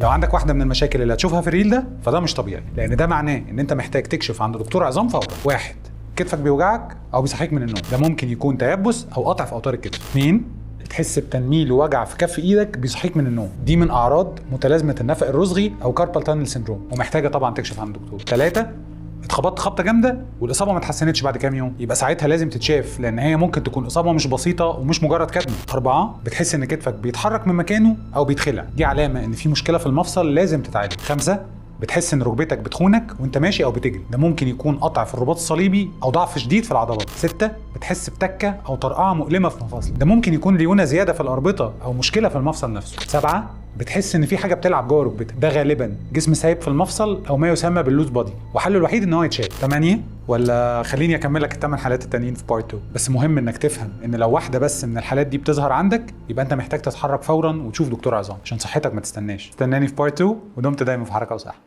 لو عندك واحدة من المشاكل اللي هتشوفها في ال reel ده فده مش طبيعي، لان ده معناه ان انت محتاج تكشف عند دكتور عظام فورا. واحد، كتفك بيوجعك او بيصحيك من النوم، ده ممكن يكون تيبس او قطع في اوتار الكتف. اثنين، بتحس بتنميل ووجع في كف ايدك بيصحيك من النوم، دي من اعراض متلازمة النفق الرسغي او carpal tunnel syndrome، ومحتاجة طبعا تكشف عند دكتور. ثلاثة، اتخبطت خبطه جامدة والاصابه ما اتحسنتش بعد كام يوم، يبقى ساعتها لازم تتشاف، لان هي ممكن تكون اصابه مش بسيطة ومش مجرد كدمه. اربعه، بتحس ان كتفك بيتحرك من مكانه او بيتخلع، دي علامة ان في مشكلة في المفصل لازم تتعالج. خمسة، بتحس ان ركبتك بتخونك وانت ماشي او بتجري، ده ممكن يكون قطع في الرباط الصليبي او ضعف شديد في العضلات. ستة، بتحس بتكه او طرقعه مؤلمة في مفاصلك، ده ممكن يكون ليونه زيادة في الاربطه او مشكلة في المفصل نفسه. سبعة، بتحس ان في حاجة بتلعب جوه ركبتك، ده غالبا جسم سايب في المفصل او ما يسمى بال loose body، وحله الوحيد ان هو يتشال. 8، ولا خليني اكمل لك الثمان حالات التانيين في part 2، بس مهم انك تفهم ان لو واحدة بس من الحالات دي بتظهر عندك يبقى انت محتاج تتحرك فورا وتشوف دكتور عظام عشان صحتك ما تستناش. استناني في part 2، ودمت دايما في حركة وصحه.